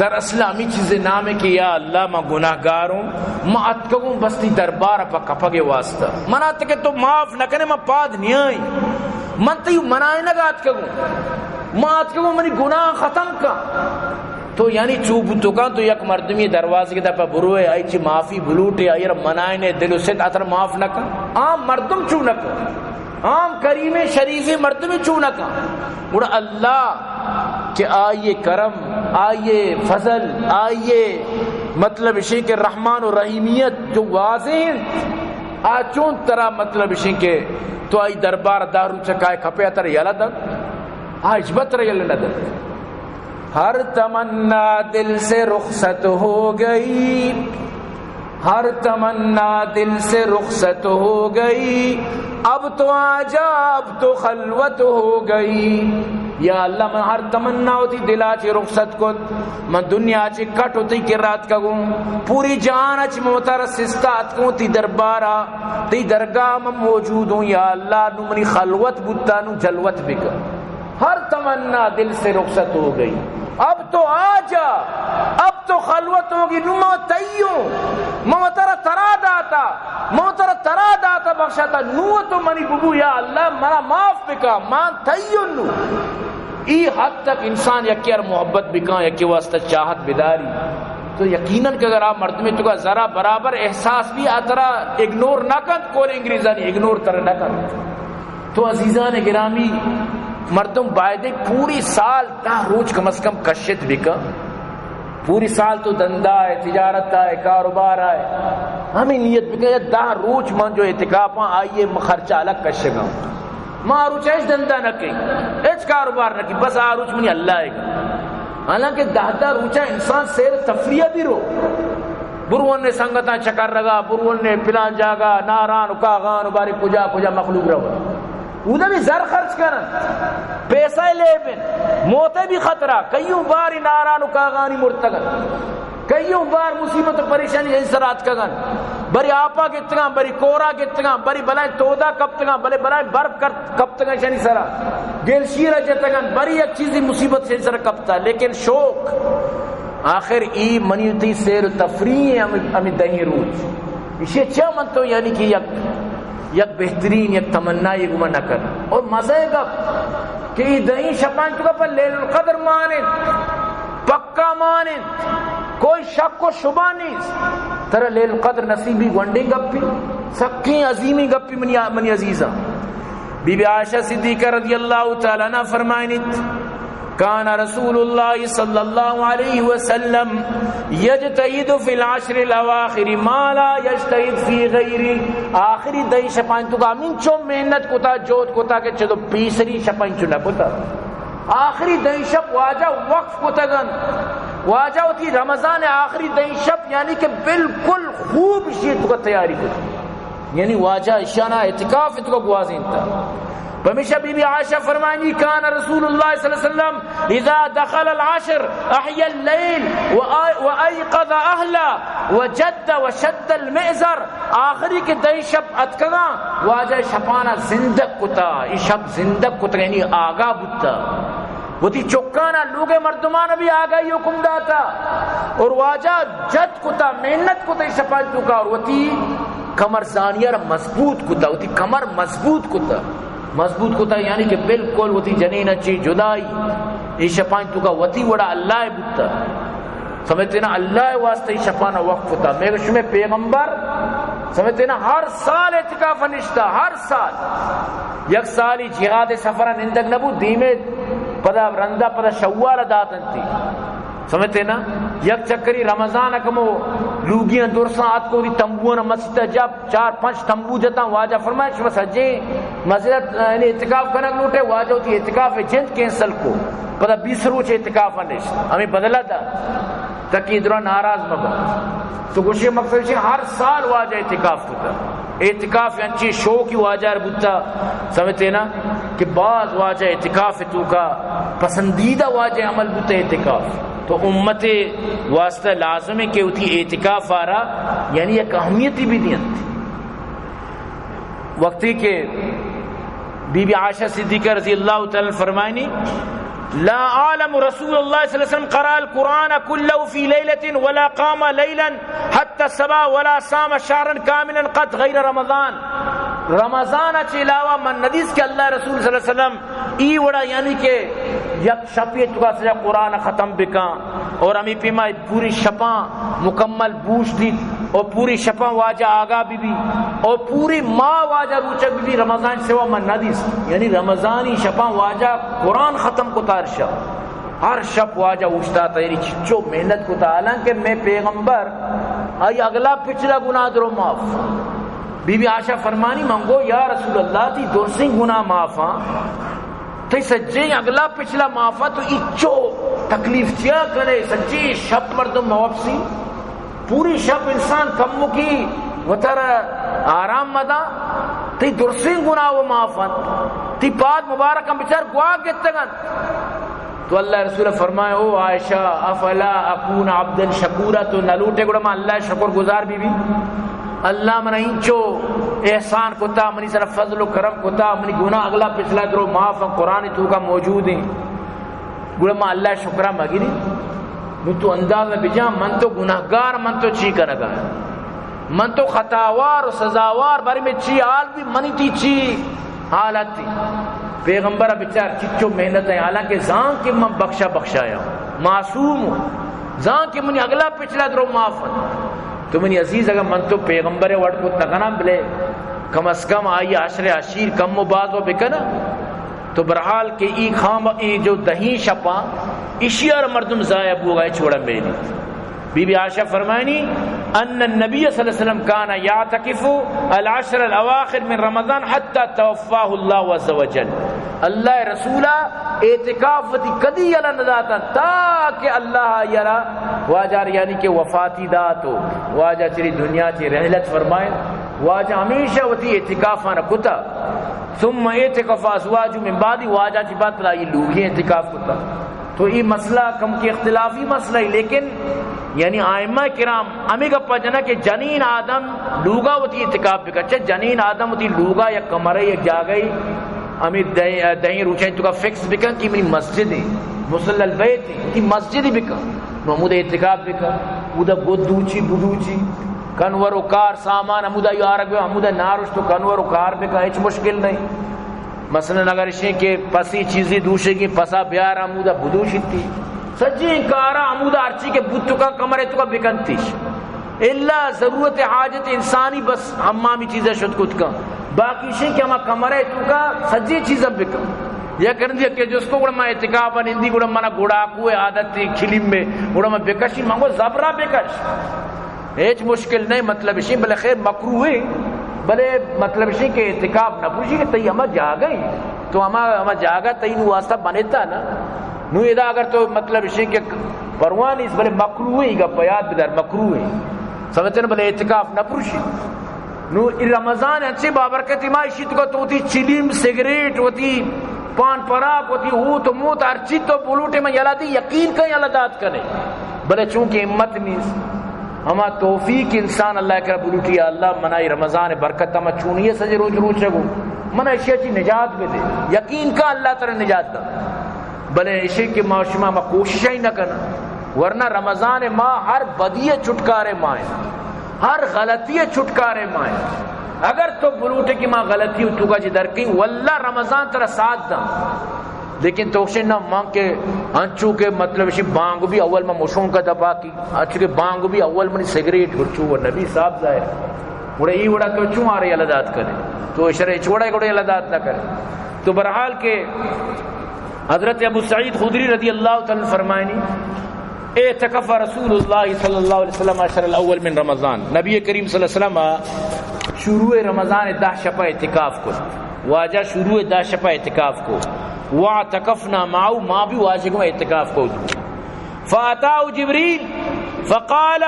در اصل ہمی چیز نام ہے کہ یا اللہ، من گناہگاروں، من اتکگوں بس تی دربار پہ کپگ واسطہ۔ من اتکے تو معاف نہ کنے، من پاد نیائیں۔ من تی منائنگ اتکگوں۔ من اتکگوں منی گناہ ختم کن۔ تو یعنی چو بوتو کن، تو یک مردمی دروازے دپا بروئے، آئی چی معافی بلوٹے، آئی را منائنے، دل و ست اتر معاف نہ کن۔ عام مردم چو نہ کن۔ عام کریمیں شریفیں مردمے چو نہ کن۔ گڑا اللہ کہ آئی کرم، آئی فضل، آئی مطلب اشیں کہ رحمان و رحیمیت جو واضح انت، آ چون ترا مطلب اشیں کہ تو آئی دربار دہ روچ کائے کپے ترا یلہ دنت؟ آ ہچبر ترا یلہ نہ دنت۔ ہر تمنا دل سے رخصت ہو گئی، ہر تمنا دل سے رخصت ہو گئی، اب تو آجا، اب تو خلوت ہو گئی۔ یا اللہ، من ہر تمنا وتی دلا چی رخصت کت، من دنیا چی کٹ و تی کرا اتکگوں، پوری جہان چی من وتارا سستا اتکوں، تی دربارا، تی درگاہ من موجود ہوں۔ یا اللہ، نو منی خلوت بوتا، نو جلوت بکن۔ ہر تمنا دل سے رخصت ہو گئی، اب تو آجا، اب تو خلوت ہوگی، نو ما تئیوں، ما ترا ترا داتا، ما ترا ترا داتا بخشاتا، نو تو منی ببو، یا اللہ، منا معاف بکا، ما تئیوں نو۔ ای حد تک انسان یکی ار محبت بکا، یکی واسطہ چاہت بداری، تو یقیناً کہ اگر آ مردمے توکا ذرا برابر احساس بی، آ ترا اگنور نہ کنت، قول انگریزانی اگنور ترا نہ کنت۔ تو عزیزان گرامی، مردم بایدیں پوری سال دہ روچ کم از کم کشت بکن۔ پوری سال تو دندا ہے، تجارت ہے، کاروبار ہے، ہمیں نیت بکن، یا دہ روچ من جو اعتکاف ہاں، آئیے خرچہ الگ کشگا۔ ما روچ ہچ دندا نہ کئی، ہچ کاروبار نہ کئی، بس آ روچ منی اللہ ہے۔ حالانکہ دہ دہ روچا انسان سیر تفریح بھی رو۔ برون نے سنگتاں چکر رگا، برون نے پلان جاگا، ناران و کاغان و بارے کجا کجا مخلوق رو۔ اودا بھی زر خرچ کنن، پیسہ لے بن، موتے بھی خطرہ، کئیوں باری ناران و کاغانی مرتگن، کئیوں بار مصیبت و پریشانی جن سر آتکگن، بری آپا گتگن، بری کورا گتگن، بری بلائیں تودا کپتگن، بلے بلائیں برف کر-، کپتگن شنی سرا، گل شیرا جتگن، بری یک چیزی مصیبت شنی سرا کپتا، لیکن شوق آخر ای منی تی سیر و تفریح ہمیں، ہمیں دہیں روچ۔ اشی چیا من تو یعنی کہ یک، یک بہترین، یک تمنا یہ گمان نہ کر۔ اور مزہ گپ کہ ای دہیں شپان تو پر لیل القدر مانے، پکا مانے، کوئی شک و شبہ نہیں۔ ترا لیل القدر نصیبی گونڈیں گپی، سکیں عظیمی گپی منی، منی عزیزاں۔ بی بی عائشہ صدیقہ رضی اللہ تعالی عنہ فرمائنیت، کان رسول اللہ صلی اللہ علیہ وسلم یجتہد فی العشر الاواخر ما لا یجتہد فی غیرہ۔ آخری دہیں شپانی توکا ہمینچو محنت کتا، جہد کتا کہ چدو پیسری شپانی چو نہ کتا۔ آخری دہیں شپ واجہ وقف کتگن۔ واجہ وتی رمضان آخری دہیں شپ یعنی کہ بالکل خوب شیت کو تیاری کتا۔ یعنی واجہ اشانا اعتکاف اتکو گوازینتا۔ پمیشا بی بی عائشہ فرمانی، کان رسول اللہ صلی اللہ علیہ وسلم اذا دخل العشر احیا اللیل و آ-، و ایقظ اہلہ و جد و شد المئزر۔ آخری کہ دہیں شپ اتکگاں، واجہ شپانا زندگ کتا، ای شپ زندگ کتا، یعنی آگاہ بوتا۔ وتی چکانا لوگ مردمانا بھی آگاہی حکم داتا اور واجہ جد کتا، محنت کتا ای شپانی توکا اور وتی کمرزانی را مضبوط کتا، وتی کمر مضبوط کتا، مضبوط کتا یعنی کہ بالکل وتی جنین چی جدائی ای شپانی توکا وتی وڑا اللہ بوتا۔ سمجھتے نا، اللہ ءِ واسطہ ای شپانا وقف کتا۔ مئے شمئے پیغمبر، سمجھتے نا، ہر سال اعتکاف نشتا، ہر سال۔ یک سالی جہاد سفر نندگ نبو، دیمے پدا رندا پدا شوال داتنتی۔ سمجھتے نا؟ یک چکری رمضان کمو لوگیاں درساں آتکو دی تمبوان مسجد جب چار پنچ تمبو جتاں، واجہ فرمائے، شما سجیں مسجد یعنی اعتکاف کنگ لوٹے، واجہ وتی اعتکاف جند کینسل کو، پدا بیست روچ اعتکاف نشت، ہمیں بدلہ دا۔ تکی درا ناراض مبا۔ تو گوشے مقصد چی، ہر سال واجہ اعتکاف کتا۔ اعتکاف انچی شوقی واجہ ر بوتا، سمجھتے نا، کہ باز واجہ اعتکاف توکا پسندیدہ واجہ عمل بوتا اعتکاف۔ تو امت واسطہ لازم ہے کہ وتی اعتکاف آرا یعنی یک اہمیتی بھی دینت۔ وقتی کہ بی بی عائشہ صدیقہ رضی اللہ تعالی عنہ فرمائنی، لا اعلم رسول اللہ صلی اللہ علیہ وسلم قرأ القرآن كله في ليلة ولا قام ليلا حتى الصباح ولا صام شهرا كاملا قط غير رمضان۔ رمضان چہ علاوہ من ندیس کہ اللہ رسول صلی اللہ علیہ وسلم ای وڑا یعنی کہ یک شپی توکا سجا قرآن ختم بکاں اور ہمیں پیما پوری شپاں مکمل بوش دیت اور پوری شپاں واجہ آگاہ بی بی اور پوری ماہ واجہ روچگ بی بی، رمضان سوا من ندیس۔ یعنی رمضانی شپاں واجہ قرآن ختم کتا ہر شپ۔ ہر شپ واجہ اوشتاتا، یعنی چچو محنت کتا، حالانکہ مئے پیغمبر آئی اگلا پچھلا گناہ درو معاف۔ بی بی عائشہ فرمانی، من گو، یا رسول اللہ، تی درسیں گناہ معافاں، تئی سجیں اگلا پچھلا معافاں، تو اچو تکلیف چیا کنے؟ سجیں شپ مردم موپسی، پوری شپ انسان کمکی وتر آرام مدا، تئی درسیں گناہ و معاف انت، تئی پاد مبارک ہم بچار گواہ گتگ انت۔ تو اللہ رسول فرمائے، او عائشہ، افلا اکون عبدا شکورا، تو نہ لوٹے گڑا من اللہ شکر گزار بی بی؟ اللہ من اینچو احسان کتا، منی سر فضل و کرم کتا، منی گناہ اگلا پچھلا درو معاف، قرآن توکا موجود ہیں، گڑا من اللہ شکرا مگری؟ نو تو اندازہ بجان، من تو گناہگار، من تو چی کنگا؟ من تو خطاوار و سزاوار، بارے میں چی حال بھی منی تی چی حالت تھی۔ پیغمبر بچار چچو محنت ہے، حالانکہ زان کہ من بخشا بخشایا، معصوم ہوں، زان کہ منی اگلا پچھلا درو معاف ہے۔ تو منی عزیز، اگر من تو پیغمبر وڑ کو تکنم بلے، کم از کم آئی عشر عشیر کم و باز و بکنا۔ تو برحال کہ ای خام، ای جو دہیں شپاں، اشیار مردم ضائع بوگا، ہچ وڑا میلی۔ بی بی عائشہ فرمائنی، ان النبی صلی اللہ علیہ وسلم کان یعتکف العشر الاواخر من رمضان حتی توفاہ اللہ عز وجل۔ اللہ رسولا اعتکاف وتی کدی یلا نداتا، تاکہ اللہ یلا واجہ یعنی کہ وفاتی دات و واجہ چری دنیا چی رحلت فرمائے۔ واجہ ہمیشہ وتی اعتکافان کتا۔ ثم اعتکف ازواج من بعد، واجہ چی بعد پدا ای لوگی اعتکاف کتا۔ تو ای مسئلہ کم کی اختلافی مسئلہ ہے، لیکن یعنی ائمہ کرام ہمیں گپا جنا کہ جنین آدم لوگا وتی اعتکاف بکن، چہ جنین آدم وتی لوگا یک کمرہ یک جاگہ ہمیں دہیں، دہیں روچیں توکا فکس بکن کہ منی مسجد ہے، مصلی البیت ہے، وتی مسجد ہی بکن، نو ہمود اعتکاف بکن، اودا گد دوچی بدوچی، کنور و کار سامان ہمودا یارگ بہ، ہمودا نارشت و کنور و کار بکن، ہچ مشکل نہیں۔ مثلاً اگر اشیں کہ پسی چیزی دوشگی، پسا بیار ہمودا بدوشتی۔ سجیں کارا ہمودا ہرچی کہ بوت کن کمرے توکا بکنتیش۔ الا ضرورت حاجت انسانی بس حمامی چیزا شت کت کن۔ باقی اشیں کہ ہما کمرے توکا سجیں چیزا بکن۔ یا کرندی کہ جس کو گڑا ما اعتکاف نندی گڑا منا گڑاکو عادت تھی چلیم میں، گڑا ما بکشی، منگو زبرا بکش۔ ہچ مشکل نہیں، مطلب اشیں، بلے خیر مکروہ ہے، بلے مطلب اشیں کہ اعتکاف نہ پروشی کہ تئی ہما جاگہ ہی، تو ہما، ہما جاگہ تئی نو واسطہ بنتا نا۔ نو ادا اگر تو مطلب اشیں کہ پرواہ نہیں، بلے مکروہ ہے، گپ یاد بدار، مکروہ ہے۔ سمجھتے نا، بلے اعتکاف نہ پروشی۔ نو ای رمضان انچیں بابرکت ماہ، اشی توکا تو وتی چلیم، سگریٹ، وتی پان پراک، وتی ہوت موت، ہرچی تو بلوٹے من یلا دی، یقین کن یلا دات کنے۔ بلے چونکہ ہمت نیست، ہما توفیق انسان اللہ کرا بلوٹی، یا اللہ منا ای رمضان برکت ہما چونی ہے سجے روچ روچ گو، منا اشیا چی نجات بدے، یقین کن اللہ ترا نجات دا۔ بلے اشی کہ ما شما ہما کوشش ہی نہ کنا، ورنہ رمضان ماہ ہر بدی چھٹکارے ماہ ہے۔ ہر غلطی ء چھٹکارے ماں انت۔ اگر تو بلوٹے کہ ما غلطی ء توکا چہ درکیں، واللہ رمضان ترا ساتھ داں۔ لیکن تو گوشے نہ، من کہ انچو کہ مطلب شی بانگ بی اول من مشونک دپا کی، انچو کہ بانگ بی اول منی سگریٹ گرچو و نبی صاحب ظاہر۔ گڑا ای وڑا تو چون آرے یلہ دات کنے؟ تو اشرا ہچ وڑا گڑا یلہ دات نہ کنے۔ تو بہرحال کہ حضرت ابو سعید خدری رضی اللہ تعالی عنہ فرمائنی، اعتکف رسول اللہ صلی اللہ علیہ وسلم عشر الاول من رمضان، نبی کریم صلی اللہ علیہ وسلم شروع رمضان دہ شپا اعتکاف کو، واجہ شروع دہ شپا اعتکاف کو، واعتکفنا معه، ما بھی واجہ کو اعتکاف کو۔ فاتاه جبریل فقال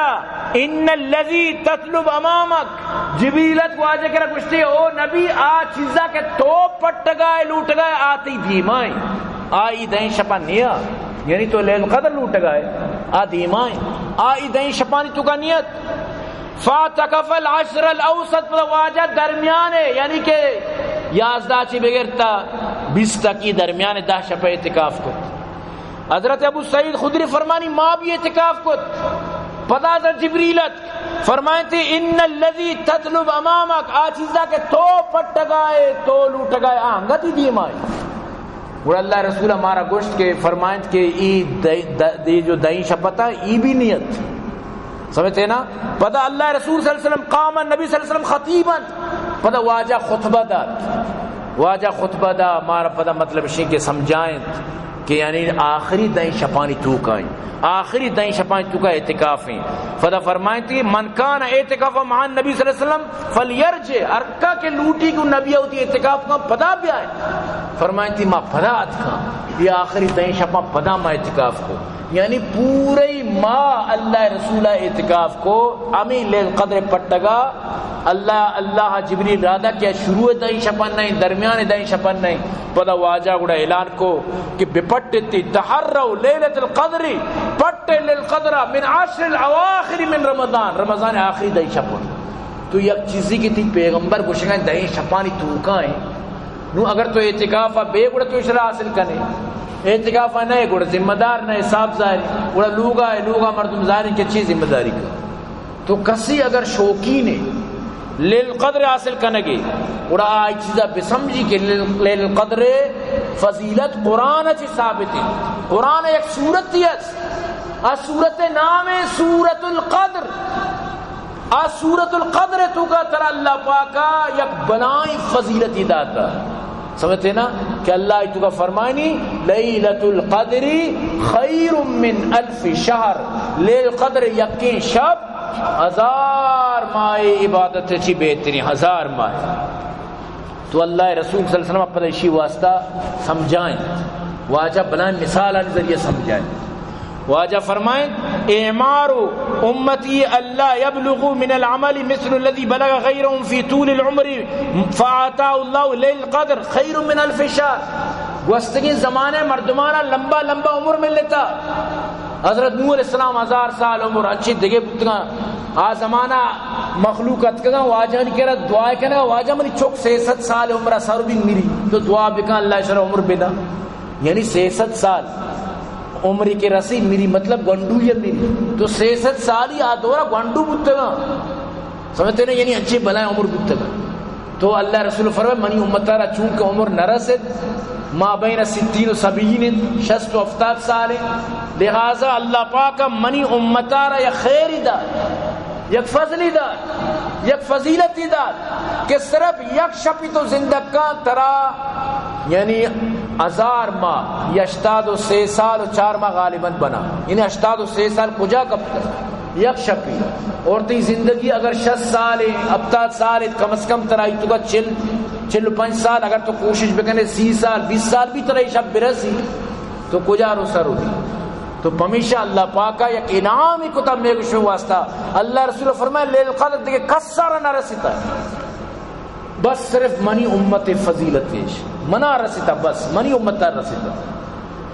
ان الذي تطلب امامك، جبریل ات واجہ کرا گوشتے، او نبی، آ چیزا کہ تو پٹگائے لوٹگائے آ تئی دیمائیں، آ ای دہیں شپا نیا، یعنی تو لیل قدر لوٹگائے، آ دیمائیں، آ ای دہیں شپانی توکا نیت۔ فاعتکف العشر الاوسط، پدا واجہ درمیان، یعنی کہ یازدہ چی بگرتا بیست تکی درمیان دہ شپ اعتکاف کو۔ حضرت ابو سعید خدری فرمانی، ما بھی اعتکاف کت۔ پدا حضرت جبریل ات، فرمائنتی، ان الذي تطلب امامك، آ چیزا کہ تو پٹگائے، تو لوٹگائے، آ انگتی دیمائے۔ گڑا اللہ رسول مارا گوشت کہ فرمائنت کہ ای د-، د-، دی جو دائیں شپتا ای بھی نیت۔ سمجھتے نا؟ پدا اللہ رسول صلی اللہ علیہ وسلم، قام النبی صلی اللہ علیہ وسلم خطیبا، پدا واجہ خطبہ دات۔ واجہ خطبہ دا، مارا پدا مطلب شی کہ سمجھائیں کہ یعنی آخری دائیں شپانی توکائیں، آخری دائیں شپانی توکا اعتکافیں۔ پدا فرمائنتی، من کان اعتکاف مع النبی صلی اللہ علیہ وسلم فلیرجع، ہر کا کہ لوٹی کہ نبی ہوتی اعتکاف کا پدا بیائے۔ فرمائنتی، ما پدا اتکاں، یہ آخری دائیں شپاں پدا ما اعتکاف کو۔ یعنی پورے ماہ اللہ رسول اعتکاف کو، ہمیں لیل قدر پٹگا، اللہ، اللہ جبریل رادا کہ شروع دائیں شپن نہیں، درمیان دائیں شپن نہیں۔ پدا واجہ گڑا اعلان کو کہ بپٹتی، تحروا لیلۃ القدر، پٹ لیل قدر من عشر الاواخر من رمضان، رمضان آخری دائیں شپن۔ تو یک چیزی کہ تی پیغمبر گوشگا دائیں شپانی توکائیں، نو اگر تو اعتکاف ء بے گڑا تو اشرا حاصل کنے، اعتکاف ء نئے گڑا ذمہ دار نہ، حساب ظاہری، گڑا لوگا ہے، لوگا مردم ظاہری کہ چی ذمہ داری کن۔ تو کسی اگر شوقین ہے لیل قدر حاصل کنگے، گڑا آئی چیزا بسمجھی کہ لیل، لیل قدر فضیلت قرآن چی ثابت ہے۔ قرآن یک سورت ہے، آ سورت نام ہے سورت القدر۔ آ سورۃ القدر توکا ترا اللہ پاکا یک بلائیں فضیلتی داتا۔ سمجھتے نا کہ اللہ توکا فرمانی، لیلۃ القدر خیر من الف شہر، لیل قدر یکیں شب ہزار ماہ عبادت چی بہترین، ہزار ماہ۔ تو اللہ رسول صلی اللہ علیہ وسلم پدا اشی واسطہ سمجھائیں، واجہ بلائیں مثالانی ذریعے سمجھائیں۔ واجہ فرمائیں، اعمار امتی الا یبلغ من العمل مثل الذي بلغ غیرهم في طول العمر فاعطاه الله ليلة القدر خير من الف شهر۔ گوستگیں زمانے مردمانا لمبا لمبا عمر ملتا۔ حضرت نوح علیہ السلام ہزار سال عمر، اچھی دگے بوتگاں۔ آ زمانہ مخلوق اتکگاں، واجہانی کرا دعا کنگا، واجہ منی چک سئے سد سال عمر سر بی مری، تو دعا بکن اللہ شر عمر بدا۔ یعنی سئے سد سال عمر کہ رسی مری، مطلب گونڈو یا مری، تو سئے سد سالی آ دورا گونڈو بوتگاں۔ سمجھتے نا؟ یعنی انچیں بلائیں عمر بوتگاں۔ تو اللہ رسول فرمائے، منی امتارا چونکہ عمر نہ رسد، ما بین ستین و سبعین انت، شست و ہفتاد سال انت، لہذا اللہ پاک منی امتارا یک خیری دات، یک فضلی دات، یک فضیلتی دات کہ صرف یک شپی تو زندگ کن ترا یعنی ہزار ماہ یا ہشتاد و سے سال و چار ماہ غالباً بنا، یعنی ہشتاد و سے سال کجا کپتہ؟ یک شپی۔ اور تئی زندگی اگر شست سال ہے، ہفتاد سال ہے، کم از کم ترا ایتوکا چل، چل و پنچ سال، اگر تو کوشش بکنے سی سال، بیس سال بھی ترا یہ شپ برسی، تو کجا رو سر ہوئی؟ تو پمیشا اللہ پاکا یک انعامی کتا میگشو واسطہ۔ اللہ رسول فرمائے، لیل قدر دیگہ کس سارا نہ رسیتا۔ بس صرف منی امت فضیلت ایش، منا رسیتا، بس منی امت رسیتا۔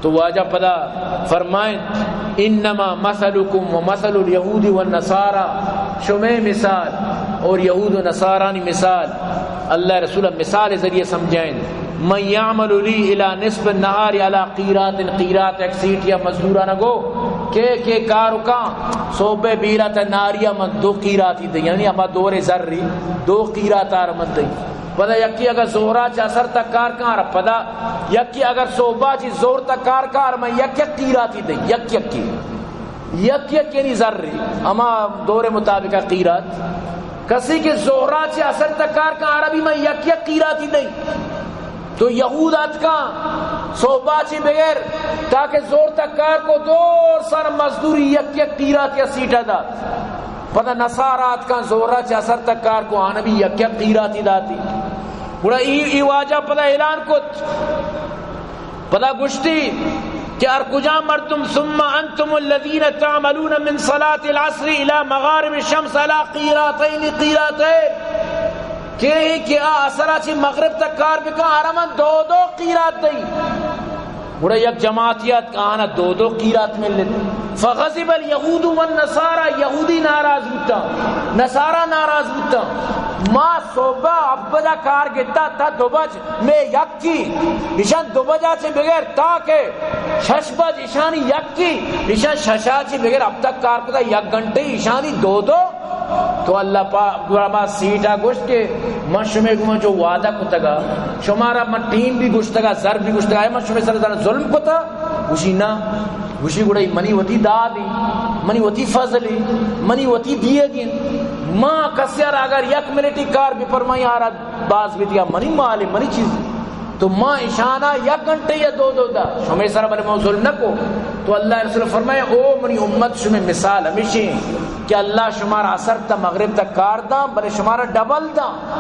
تو واجہ پدا فرمائیں، انما مثلکم و مثل الیہود والنصارى، شمے مثال اور یہود و نصارانی مثال، اللہ رسول مثال ذریعے سمجھائیں۔ من یعمل لی الی نصف النہار علی قیراط، قیراط یک سیٹیا مزدورانہ گو، کہ، کہ کارو کا صوبہ بیرا تا ناریا من دو قیراطی دے، یعنی ہما دور زری دو قیراط آر من دے۔ پدا یکی اگر ظہرا چہ عصر تک کار کار، پدا یکی اگر صحبا چہ ظہر تک کار کار، من یک یک قیراتی دئی، یک یکی، یک یک یعنی ذری، اما دور مطابق قیرات۔ کسی کہ ظہرا چہ عصر تک کار کار، عربی من یک یک قیراتی دئی۔ تو یہود آتکاں صحبا چہ بگر تاکہ ظہر تک کار کو، دور سر مزدوری یک یک قیراتی سیٹا دات۔ پدا نصارا آتکاں ظہرا چہ عصر تک کار کو، آناں بھی یک یک قیراتی داتی۔ گڑا ای، ای واجہ پدا اعلان کت، پدا گشتی کہ ہر کجا مردم، ثم انتم الذین تعملون من صلاة العصر الی مغارب الشمس علی قیراطین، قیراطین، کہ کہ آ عصرا چہ مغرب تک کار بکن، آرا من دو دو قیرات دئی۔ گڑا یک جماعتی ات کہ آناں دو دو قیرات ملت۔ فغضب الیہود والنصاری، یہودی ناراض بوتاں، نصارا ناراض بوتاں۔ ما صبح ہپت بجا کار گتا تا دو بج مے یکی، ایشان دو بجا چہ بگر تا کہ شش بج ایشانی یکی، ایشان ششا چہ بگر ہپت تک کار کتا، یک گھنٹے ایشانی دو دو۔ تو اللہ پاک گڑا ما سیٹا گوشت کہ من شمے گما جو وعدہ کتگا، شمارا من ٹیم بھی گشتگا، زر بھی گشتگا، اے من شمے سر زر ظلم کتا؟ گوشی نہ۔ گوشی گڑا منی وتی دادی، منی وتی فضلی، منی وتی دیگی۔ ما کسیار اگر یک منٹی کار بپرمائی آرا باز بیت یا منی مال، منی چیز۔ تو ما ایشانا یک گھنٹے یا دو دو دا، شمے سر بلے ما ظلم نہ کو۔ تو اللہ رسول فرمائے، او منی امت، شمے مثال ہمیشی کہ اللہ شمارا عصر تا مغرب تک کار دا، بلے شمارا ڈبل دا۔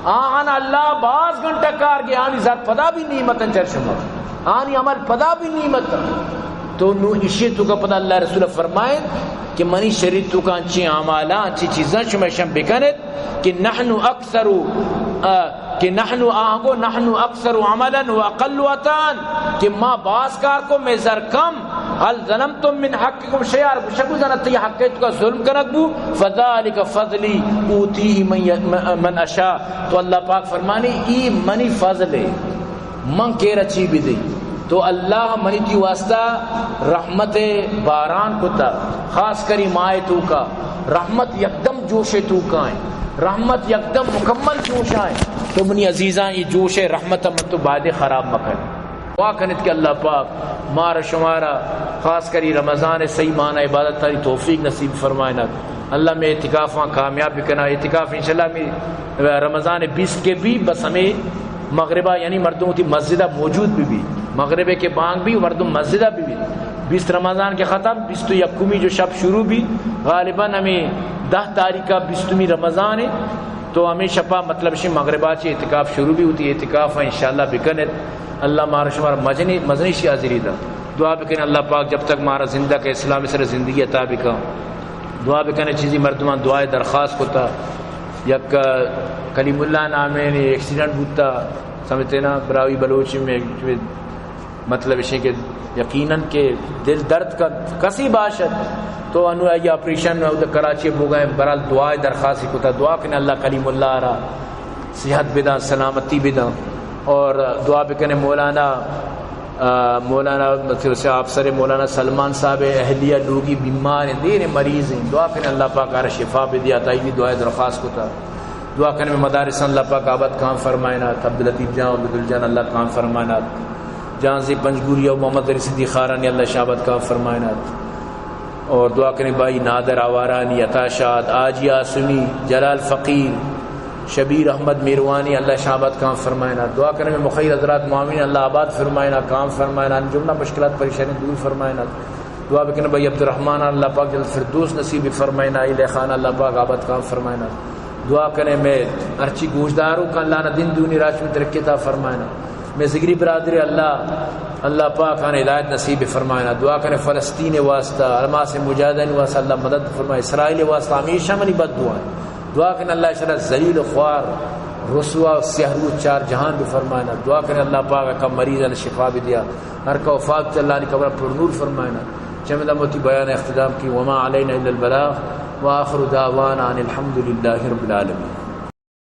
آہان اللہ باز گھنٹہ کار گے، آنی زر پدا بھی نعمت چر شما، آنی عمل پدا بھی نعمت۔ تو نو اشی تو کا پدا اللہ رسول فرمائے کہ منی شریعت تو کا انچی اعمالاں، انچی چیزاں شما شم بکنت کہ نحن اکثر، آ، کہ نحن آہگو، نحن اکثر عملا و اقل عطاء، کہ ما باز کار کو، مے زر کم۔ هل ظلمتم من حقکم شیئا، گوشگو زانت تئی حق تو کا ظلم کنگ بو، فذلک فضلی اوتیہ من ی-، من اشاء۔ تو اللہ پاک فرمانی، ای منی فضل ہے۔ من کیرا چی بدئی؟ تو اللہ منی تی واسطہ رحمت باران کتا، خاص کری ماہ تو کا رحمت یکدم جوش تو کا ہے، رحمت یکدم مکمل جوش آئے۔ تو منی عزیزاں، یہ جوش رحمت من تو بایدے خراب مکن۔ دعا کنت کہ اللہ پاک مارا شمارا خاص کری رمضان صحیح معنی عبادت تاری توفیق نصیب فرمائنات۔ اللہ میں اعتکافاں کامیاب بکنا۔ اعتکاف انشاءاللہ میں رمضان بیست کے بھی بس ہمیں مغربا یعنی مردم وتی مسجدا موجود بہ بی، مغرب کے بانگ بی مردم مسجدا بہ بی۔ بیست رمضان کے ختم، بیست و یکمی جو شپ شروع بی، غالباً ہمیں دہ تاریخ کا بیستمی رمضان ہے، تو ہمیں شپا مطلب شی مغربا چی اعتکاف شروع بی، وتی اعتکاف انشاءاللہ بکنت۔ اللہ مارا شمارا مزنی، مزنی شی حاضری دا۔ دعا بکن اللہ پاک جب تک مارا زندہ کے اسلام سر زندگی عطا بکا۔ دعا بکنے چیزی مردمان دعائے درخواست کتا۔ یک کلیم اللہ نامے نے ایکسیڈنٹ بوتا، سمجھتے نا، براہوئی بلوچی میں، مطلب اشیں کہ یقیناً کہ دل درد کا کسی باشد تو انو آئی آپریشن میں ادھر کراچی بوگا ہیں، برحال دعائے درخواست کتا۔ دعا کنے اللہ کلیم اللہ را صحت بداں، سلامتی بداں، اور دعا بکنے مولانا آ، مولانا، مطلب، سے آپ سر مولانا سلمان صاحب اہلیہ لوگی بیمار ہیں، دیر مریض ہیں، دعا کریں اللہ پاک آرا شفا بدیا، تائی بھی دعائے درخواست کتا۔ دعا کریں میں مدارسان اللہ پاک آباد کام فرمائنات، عبداللطیف جان، عبدالجان اللہ کام فرمائنات، جان زی پنجگوری و محمد رشیدی خارانی اللہ شاباد کام فرمائنات۔ اور دعا کریں بھائی نادر آوارانی، عطا شاد، آجی آسمی، جلال فقیر، شبیر احمد میروانی، اللہ شاباد کام فرمائنا۔ دعا کریں مخیر حضرات معاونین، اللہ آباد فرمائنا، کام فرمائنا، جملہ مشکلات پریشانی دور فرمائنا۔ دعا بکنے بھائی عبدالرحمن، اللہ پاک جنت فردوس نصیب فرمائنا، اہل خانہ اللہ پاک آباد کام فرمائنا۔ دعا کریں میں ہرچی گوشداروں کا اللہ نہ دین دونی راج میں ترقی عطا فرمائنا۔ میں ذکری برادری اللہ، اللہ پاک آن ہدایت نصیب فرمائنا۔ دعا کریں فلسطین واسطہ، حماس مجاہدین واسطہ اللہ مدد فرمائے، اسرائیل واسطہ ہمیشہ منی بد دعا ہے۔ دعا کن اللہ شرا ذلیل و خوار، رسوا و سیاہ روچ چار جہان بفرمائنا۔ دعا کن اللہ پاک کا مریض اللہ شفا بدیا، ہر کا وفات اللہ نے قبر پر نور فرمائنا۔ چمدا موتی بیان اختتام کی، وما علینا الا البلاغ، وآخر دعوانا ان الحمد للہ رب العالمین۔